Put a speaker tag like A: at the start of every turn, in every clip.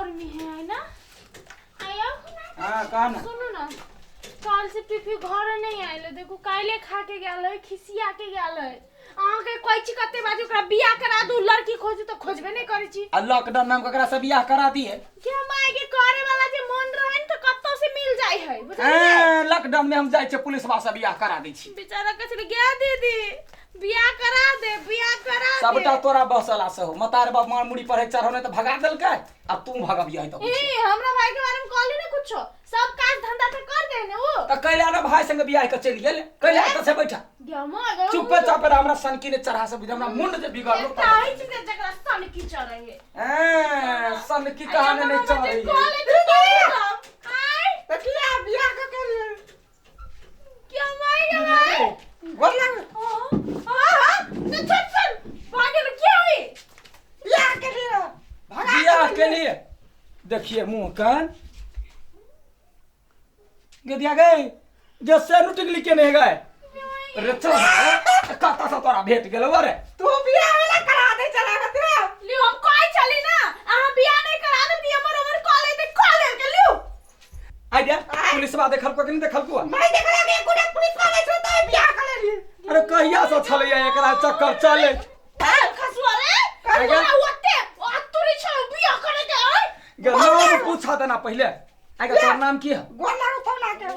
A: गर्मी है है ना? आयो।
B: हाँ, कह ना।
A: सुनू ना, काल से पीपी घर नहीं आयल, देखो काल्हे खा के गेल है, खिसिया के गेल है। अहाँके कहै छी कते बाजी ओकरा बियाह करा दू, लड़की खोजू तऽ खोजबे नहि करै छी।
B: आ लॉकडाउन में हम ककरा से बियाह करा दिए?
A: के माय के करे वाला जे मन रहे न तऽ कतौ से मिल जाय है, बुझलियै?
B: लॉकडाउन में हम जाइ छियै पुलिसवा से बियाह करा दै छी।
A: बेचारा कहै छलै गे दीदी बियाह करा दे, बियाह करा दे।
B: सबटा तोरा बसला से हो, मतार बाप मार मुड़ी पर चढ़ौने तऽ भगा देलकै, अब तू भगबियही तऽ
A: ए हमरा भाई के बारे में कहली ना कुछो, सब काज धंधा तऽ कर दे ने उ।
B: तऽ कैला ने भाई संगे बियाह के चलि गेल, कैला तऽ से बैठा
A: गमा
B: चुपे चापे रह, हमरा सनकी ने चढ़ा से बुझ, हमरा मुंड जे बिगड़लो।
A: एकटा होइ छै जे जकरा सनकी चढ़ै है।
B: ए सनकी कहाने नहीं चढ़ै है।
A: आय
C: तऽ किया बियाह कऽ के लिए?
A: क्या माय गे माय।
C: गोर लाग।
A: हां हां, चल चल भागे में क्या हुई?
C: बियाह के लिए भगा।
B: बियाह के लिए देखिए मुंह कान गदिया गए जे सेनु टिकली के नहीं गए रे, चल कता से तोरा भेट गेलो रे?
C: तू बियाह वाला करा दे चला के तू।
A: लियो, हम कहै छली ना अहाँ बियाह नहीं करा दे, हमर हमर कॉलेज दे कॉलेज के लियो।
B: आइडिया पुलिसवा देखल को कि नहीं देखल को?
C: मैं देखला के एकोटा पुलिस वाला छो तो बियाह कर लेली।
B: अरे कहिया से छलैया एकरा चक्कर चले।
A: खसुआ रे, तोरा ओते अतुरी छौ बियाह करे के? आय
B: गे, नाम पूछा देना पहिले। आगे तोर नाम की है?
C: गोर लागो पौना के,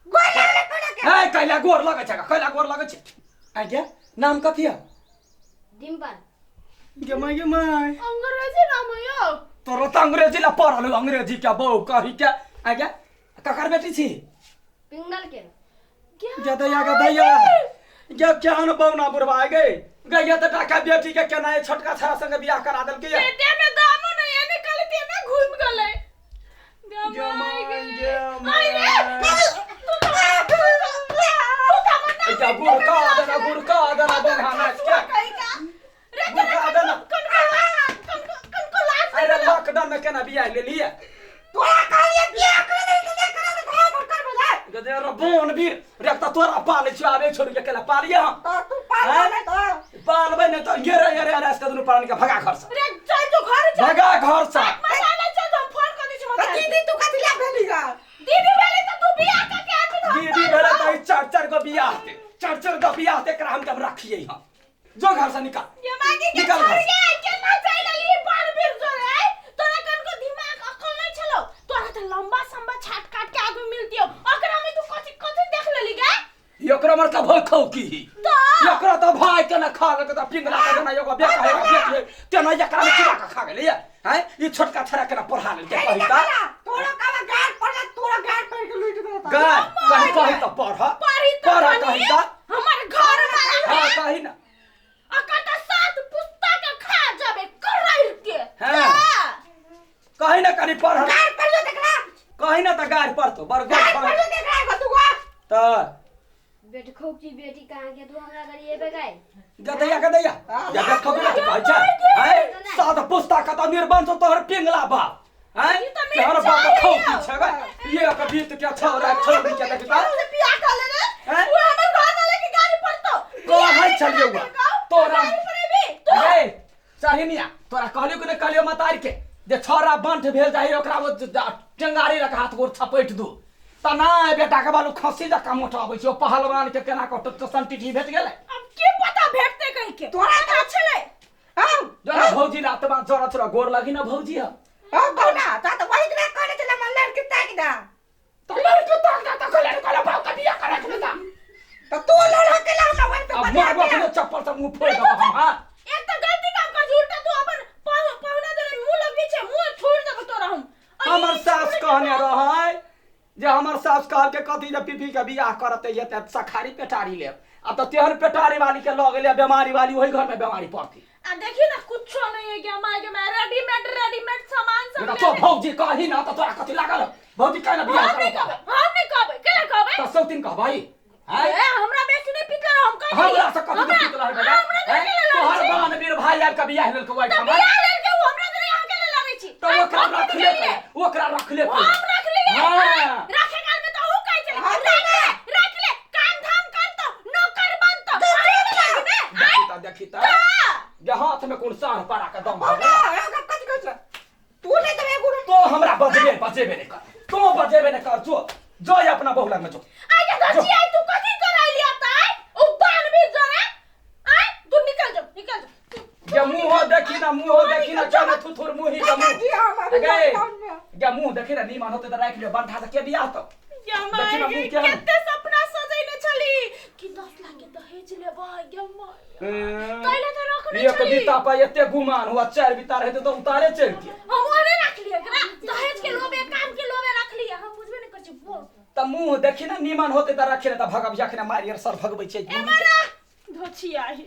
C: गोर लागले पौना के।
B: ए कैला गोर लगै छै, कैला गोर लगै छै? आगे नाम कथी है?
D: डिम्पल।
B: गे my, गे my.
A: अंग्रेजी नाम है यो।
B: तोरा तऽ अंग्रेजी ला पढ़ल हो, अंग्रेजी के बहू कही के। आगे ककर बेटी छी?
D: पिंगल के।
B: गदैया गदैया गे, केहन बौना बुढ़वा गई गैया तऽ टाका बेटी के केना ए छोटका छड़ा संगे बियाह करा देलकै या?
A: पेटे में दामो नहीं है, निकलते ना घूम गले।
B: गे
A: my
B: my,
A: गे।
B: गे
A: आई रे।
B: My.
A: तू तो तू तो
B: एकटा गुड़का देना, गुड़का देना बन्हाना के।
A: कहीं का रे?
B: गुड़का देना।
A: कन कन कन को लाज।
B: अरे लॉकडाउन में केना बियाह लेलियै?
C: तोरा कहलिए बियाह करे दे तऽ नहि करा दे, घर पर करबै जा।
B: गदे रे बोन भी रे, तऽ तोरा पालै छियौ, आबे छोड़ि के केला पालियै हम?
C: तऽ तू पाल
B: आँय?
C: नहि तऽ
B: पालबै नहि तऽ येरे येरे येरे के दुनू प्राणी के भगा घर से।
A: रे चल जो घर चल।
B: भगा घर से।
A: मसाला चल, हम फोन कर दै छी
C: तऽ
A: मसाला।
C: दीदी तू कथी ला भेली गा?
A: दीदी भेली तऽ तू बियाह कऽ के आदमी तऽ हम
B: दीदी भेलै तऽ ई चारि चारि गो बियाह ते, चारि चारि गो बियाह ते, एकरा हम जब रखियै हम। जो घर से निकाल।
A: ये मांगी के
B: निकल घर
A: छोड़
B: से।
A: गे, केना चलि एली बाल बीर जो रे? तोरा कनको दिमाग अकल नहीं छलो? तोरा तऽ लंबा संबा छाट काट के आदमी मिलतियो, ओकरा में तू कथी कथी देख लेली गे?
B: एकरा मतलब भय खौ की?
A: तऽ
B: एकरा तऽ भाय केना खा लेलकै तऽ पिंगला के जेना एगो बेटा एगो बेटी है, तेना एकरा में चिबा के खा गेलै हैं? ई छोटका छड़ा केना पढ़ा लेलकै कही तऽ?
C: तोरा काला गाड़ पड़ला, तोरा गाड़ पड़ के लूटि देता।
B: गाय कही कही तऽ पढ़।
A: पढ़ी तऽ
B: पढ़
A: कनी,
B: कही तऽ।
A: हमर घर वाला
B: हाँ कही ना।
A: ओकर तऽ सात पुस्ता के खा जाबे करैल के।
B: हाँ।
A: तऽ
B: कही ना कनी पढ़।
C: गाड़ पड़लो देखला।
B: कही ना तऽ गाड़ पड़तो बड़
C: गाड़
B: गोड़
C: पड़लो देखला एगो दूगो।
B: तऽ
D: बेटखौ की बेटी कहाँ के तू हमरा घरे एबे गए?
B: गदैया गदैया या देखो के कहै छै हैं, सात पुस्ता का तऽ निर्बंध तोहर पिंगला बाप हैं।
A: ई तऽ
B: तोहर बाप
A: मिर्चाइ
B: खौ
A: है।
B: की छै गे? ये के बीत के छौरा छौरी के देखता
A: से बियाह कर ले रे।
B: हैं?
A: वो हमर घर वाले के गाड़ी पड़तो।
B: कहै छलियौ हुआ। तोरा
A: गाड़ी पर एबी तू।
B: रे चढ़िनिया, तोरा कहलियौ कि नहि कहलियौ मतारी के जे छौरा बंठ भेल जाही ओकरा ओ टेंगारी रख हाथ गोर छपटि दू तऽ नहि बेटा के बालू खस्सी जकाँ मोटा अबै छै। ओ पहलवान के केना कऽ सन टीटी भेट गेलै?
A: अब के पता भेटते कहीं के।
C: तोरा
A: पता छलै।
C: हाँ।
B: जरा भौजी रात बात जरा छोरा गोर लगी ना भौजी हम।
C: हाँ बौना, तो वही दिना कहने छलै हमरा लड़की ताकि दा।
B: तऽ लड़की ताक दा तऽ कहले कहले बाप के बियाह करे के दा।
C: तऽ तू लड़ा के ला हमरा वही पे
B: अब
C: बता
B: मारबो
C: दिया।
B: के चप्पल से मुंह फोड़ देबो हम। हाँ
A: एक तऽ गलती काम कर, उल्टा तू अपन पहुना देले मुंह लगबी छै, मुंह छोड़ देबो तोरा हम।
B: हमर सास कहने रहै जे हमर सास कहल के कथी जे पीपी के बियाह करते ये तऽ सखारी पेटारी लेब। आ तऽ तेहन पेटारी वाली के लऽ गेलै बेमारी वाली, ओहि घर में बेमारी पड़ती।
A: आ देखी ना, कुछो नहीं है क्या माय के मैं, रेडीमेड रेडीमेड सामान सब।
B: बेटा तो भौजी कही ना तऽ तोरा कथी लागल? भौजी कहना बियाह
A: हम नहीं
B: करब।
A: कहबै, हम नहीं कहबै, केना कहबै?
B: तऽ सौतीन कहबै हैं?
A: ए हमरा बेसी नहीं पितल, हम कह
B: हमरा से कथी के पितल है बेटा?
A: हमरा
B: हैं?
A: के लड़ै
B: तोहर
A: छी।
B: बान वीर भाई आबि के बियाह लेलकै ओहि
A: तऽ
B: ठाम।
A: बियाह लेलकै उ, हमरा जरे अहाँ के लड़ै छी?
B: तऽ
A: आइ
B: ओकरा
A: हम
B: रखले
A: की केलियै?
B: ओकरा रखले
A: हम रख लिए।
B: हाँ।
A: रखे काल में तो उ कहै छलै
C: हाँ,
A: राख ले, राख ले, काम धाम कर तो नौकर बन तो आइ लागी ने आइ।
B: देखी तऽ देखी तऽ
A: का
B: जे हाथ में कोन साँढ़ पारा के दम भऽ
C: बौना
B: गेल।
C: एगो कथी कहै छलै तू? नहि तऽ एगो
B: बजेबे नहीं कर, तू बजेबे नहीं कर। जो जो ये अपना बहु लग में जो।
A: आइ के धची आई तू कथी कराइली अतै उ बानबी जरे आइ तू निकल जो, निकल जो।
B: गे मुंह देखी ना, मुंह देखी ना, केना थुथुर मुंह ही के मुंह।
C: जी हम अभी
B: गे
C: लॉकडाउन में।
B: गे मुंह देखी ना, नीमन होते त राख लियो बंठा से के बियाह तो।
A: गे माय
B: देखी ना
A: गे,
B: मुंह केहन।
A: कते सपना सजैने छली कि 10 लाख के दहेज लेबै गे my. तैले त रखने
B: एक
A: छली।
B: बीता पर एते गुमान हुआ, 4 बीता रहते तो उतारे चलती।
A: हम ओने रख लिए एकरा दहेज के लोभे, काम के लोभे रख लिए, हम बुझबे नहीं करै छी बोल।
B: त मुंह देखी ना नीमन होते त रखे त भगब जखने मारियर सर भगबै छै।
A: ए मारा धोछी आई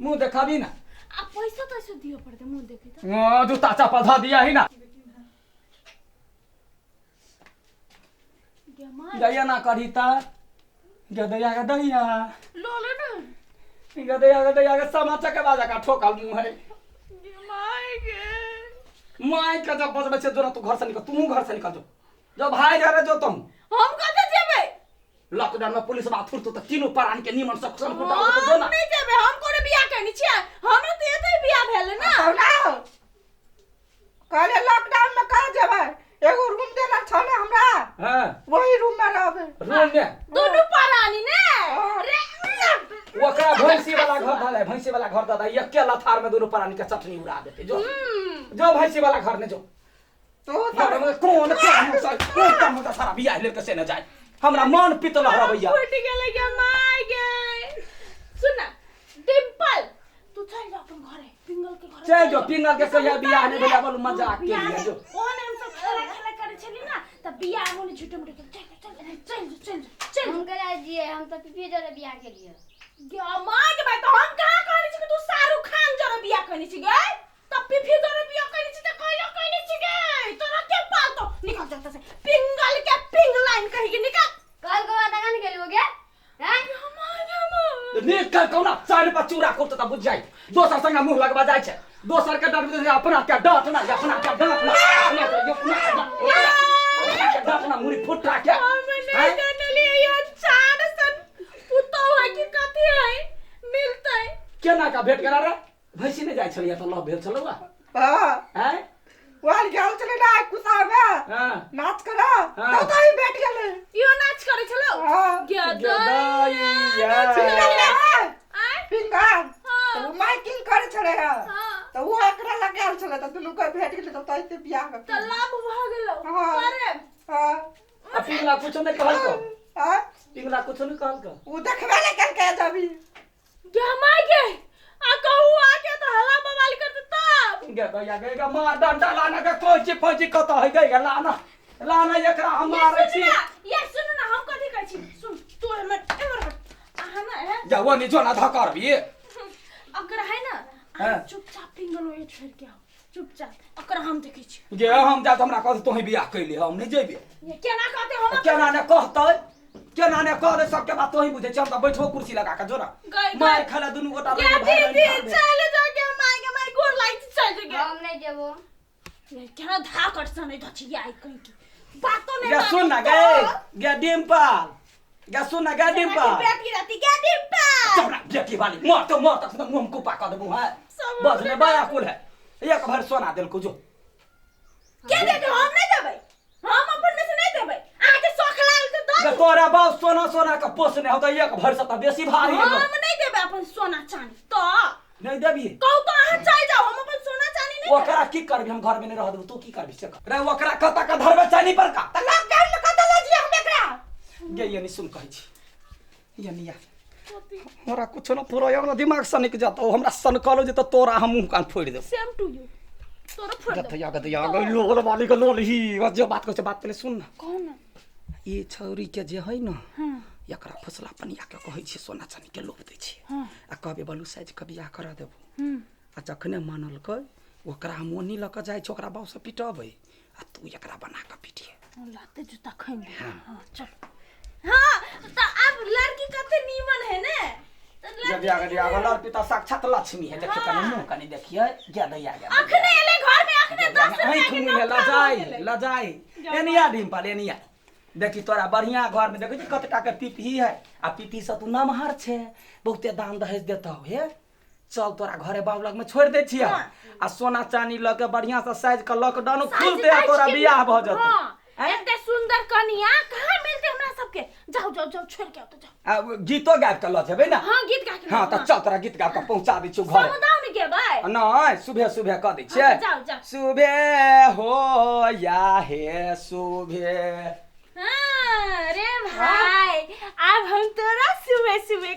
B: मुंह देखाबी ना।
A: आ पैसा तैसा दियो पड़ते मुंह देखी त।
B: ओ जूता चप्पल ध दिया ही ना।
A: गे my.
B: गैया ना करी त गदैया गदैया
A: लोले ना
B: गदैया गदैया के समाचा के बाजा का ठोकल मुंह है।
A: गे my गे।
B: My के जब बजबै छै जोरा तू घर से निकल, तू घर से निकल जो। जो भाई जा रे जो तुम।
A: हम कतऽ जेबै?
B: लॉकडाउन में पुलिस बात थुरतो त तीनों प्राणी के नीमन से सन कुटा तो जो
A: हम
B: ना।
A: नहीं जेबै, हम कोनो बियाह करनी छियै, हमरा तऽ एतै बियाह भेल ना।
C: ना कहले लॉकडाउन में कहाँ जेबै, एगो रूम देना छौ ने हमरा,
B: हां
C: वही रूम में रहबै।
B: रूम में
A: दुनू प्राणी ने
C: हाँ।
A: रे
B: ओकरा भैंसी वाला घर धले, भैंसी वाला घर दादा एके लथार में दोनों प्राणी के चटनी उड़ा देते। जो जो भैंसी वाला घर ने जो
C: तो
B: हमरा कोन काम से कोन काम से सारा बियाह लेके से न जाए, हमरा मन पित लहरबैया।
A: फुट गेलै गे my गे। सुन ना डिम्पल, तू चल जा अपन घरे, पिंगल के घरे
B: चल जो पिंगल के कहिया बियाह नहीं भेला बोलू मजाक के लिए जो।
A: ओहने हम सब खेला खेला करै छली ना त बियाह होने झूठे मूठे के चल चल चल चल चल।
D: हम करा दिए, हम तो पीपी जरे बियाह के लिए।
A: गे my गे भाई, तो हम कहाँ कहने छी कि तू शाहरुख खान जरे बियाह करने छी गे? त पीपी जरे बियाह करने छी त कहियो कहने छी गे? तोरा के पालतो निकल जा से पिंगल के पिंग लाइन कही के निकल।
D: कल को बात कन गेलु गे हैं?
B: निकल कौना चार पर चूरा को त बुझ जाई, दोसर संग मुंह लगबा जाय छै, दोसर के डर दे अपना के डांटना, अपना के डांटना, अपना के अपना के डांटना मुरी फुटा के।
A: हम नहीं जानलिए ये चार सन पुतो है कि कथी है मिलतै।
B: केना का भेट करा रे? भैंसी नहीं जाय छलिया त लव भेल छलौ
C: हां
B: हैं?
C: वहां गेल छलै ना कुसा में
B: हां
C: नाच करा
B: हाँ।
C: तो तो ही बैठ गेलै।
A: यो नाच करै छलौ?
C: हाँ।
B: गदैया।
A: आय
C: पिंगल
A: हाँ।
C: तो माइकिंग करे छलै
A: हाँ।
C: तो वो एकरा लगायल छलै त दुनू के भेट गेलै त तैते बियाह
A: त लाभ भ गेलौ
C: हाँ।
A: प्रेम।
C: हां
B: आ पिंगला कुछो नहीं कहलको?
C: हां
B: पिंगला कुछो नहीं कहलको?
C: उ देखबे ले केलकै जबी।
A: गे my गे, आ कहू आके त हल्ला बवाल करते तब।
B: गे दैया गे गे मार डंडा लाना के कोची फोची कत है गे गे लाना लाना एकरा हम मारै छी।
A: ये सुन ना हम कथी कहै छी सुन, तू हमर एमर हट अहाँ ना है
B: जा वो नि जो ना धकर भी
A: अगर है ना
B: हाँ।
A: चुपचाप पिंगल ओए छोड़ के आओ चुपचाप, अकर हम देखै छी।
B: गे हम जा हमरा कह तोही बियाह कैली हम नहीं जेबे।
A: ये केना कहते हम
B: केना ने कहतै, केना ने कह दे सबके बात तोही बुझै छी, हम त बैठो कुर्सी लगा के जोरा मार खाला दुनू गोटा
A: गे दीदी चल जा गे my गे my गोर लागि छी, चल जा गे।
D: हम नहीं जेबो।
A: ये केना धाकट सन है धचिया आई कहीं की बातो नहीं
B: गे सुन ना गे गे डिम्पल गे सुन ना गे डिम्पल
A: बेटी रहती गे डिम्पल
B: चौड़ा बेटी वाली मर तो मर तक मुंह कुपा कर देबू है
A: सब
B: बस ने बाया कुल है एक भर सोना देलको जो
A: के दे दे हम नहीं देबै, हम अपन में से नहीं देबै, अहाँ के शौक लागल त दऽ
B: गे
A: दू।
B: तोरा बाप सोना सोना के पोसने हो त एक भर से त बेसी भारी है।
A: हम नहीं देबै अपन सोना चांदी त
B: नहीं देबी
A: कहू तो अहाँ चल जाओ, हम अपन सोना चांदी नहीं
B: ओकरा की करबी, हम घर में नहीं रह देबू, तू की करबी से कर रे ओकरा कत के धरबे चानी पर का
C: त लॉकडाउन में कत ले जिए हम एकरा।
B: गे ये सुन कहै छी ये निया हमरा कुछ न थोड़ा हमरा दिमाग सनक जातो, हमरा सनकलो जे त तोरा हम मुंह कान फोड़ देब।
A: सेम टू you तोरा फोड़ देब।
B: गदैया गदैया गै लोल वाली के लोल ही जे बात कहै छै बात पहिले सुन ना।
A: कहू ना।
B: ई छौरी के जे है ना
A: हां
B: एकरा फसला पनिया के कहै छै सोना चानी के लोभ दै छै
A: हां
B: आ कहबे बलू साइज के बियाह करा देबो। आ जखने मानलकै ओकरा हम ओनी लऽ के जाइ छै ओकरा बाप से पिटबै आ तू एकरा बना के पिटिए
A: लाते जूता खैमे। हां चल। हां त अब लड़की कते नीमन है ने त
B: जब आगे आगे लड़की त साक्षात लक्ष्मी है। देखिए कनी मुंह कनी देखिए गदैया गदैया
A: अखने एले घर में अखने 10 रुपया
B: आँखि
A: के
B: मुँह
A: नौका
B: लजाई
A: हो गेलै।
B: लजाई एनिया डिम्पल एनिया देखी तोरा बढ़िया घर में देखै छी कतेटा के पीपी है आ पीपी से तू नमहर छे, बहुते दान दहेज देतौ हे। चल तोरा घरे बाबू लग में छोड़ दै छियै।
A: हाँ।
B: आ सोना चानी लऽ के बढ़िया से साइज के लॉकडाउन
A: साइज
B: खुलते आ
A: ताइज
B: तोरा
A: के
B: बियाह भऽ जेतौ।
A: हाँ,
B: आँय?
A: एते सुंदर कनिया कहाँ मिलते हमरा सबके? जाओ जाओ जाओ, छोड़ के आओ तो जाओ।
B: आ, गीतो गाबि के लऽ जेबै ने?
A: हाँ, गीत गा के।
B: हाँ, तऽ चल, तोरा गीत गाबि के पहुँचा दै छियौ घरे।
A: समुदाय ने गेबै?
B: नहि, सुबह सुबह कऽ दै छियै।
A: हाँ, जाओ, जाओ।
B: सुबह हो या हे सुबह।
A: हाँ, अरे भाई, अब हम तोरा सुबह सुबह